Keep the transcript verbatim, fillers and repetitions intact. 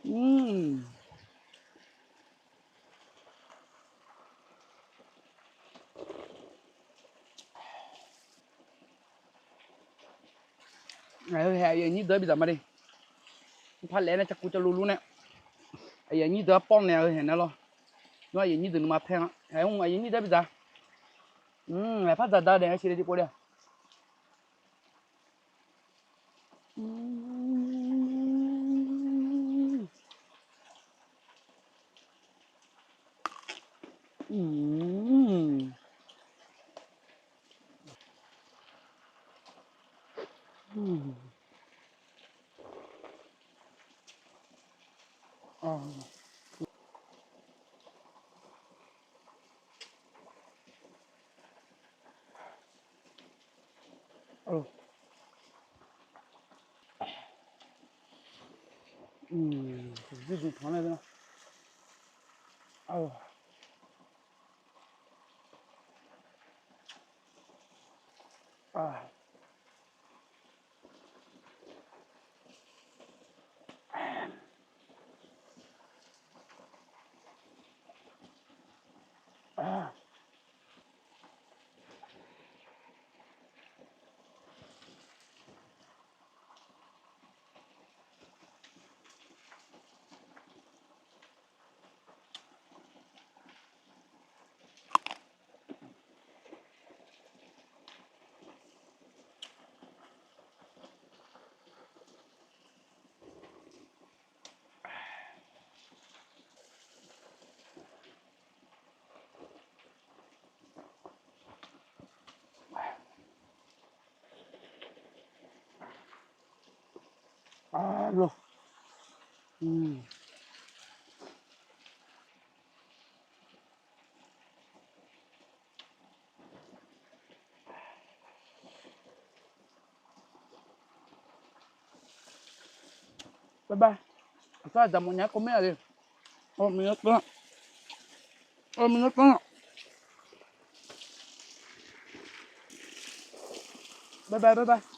Mm. Aqyawf haeq aqyuif aqnyir deuq-anr bidzaq ma de. Par laef-aer nae cakuv cavlov lur nae, aqyuif aqnyir deuq-anr pawr naeq-eu haeq nar lawr. Nawr aqyuif aqnyir deuq nuima paer-anr haeq mr aqyuif aqnyir deuq-anr bidzaq. Aqpar dzaqda daef-aer sheuqle tiqpov le-aq. Bye bye. Aqsar aqda mawfnya-aer kawv mae-aq le. Awq, miqyaer tsanr-aq. Awq, miqyaer tsanr-aq. Bye bye, bye bye.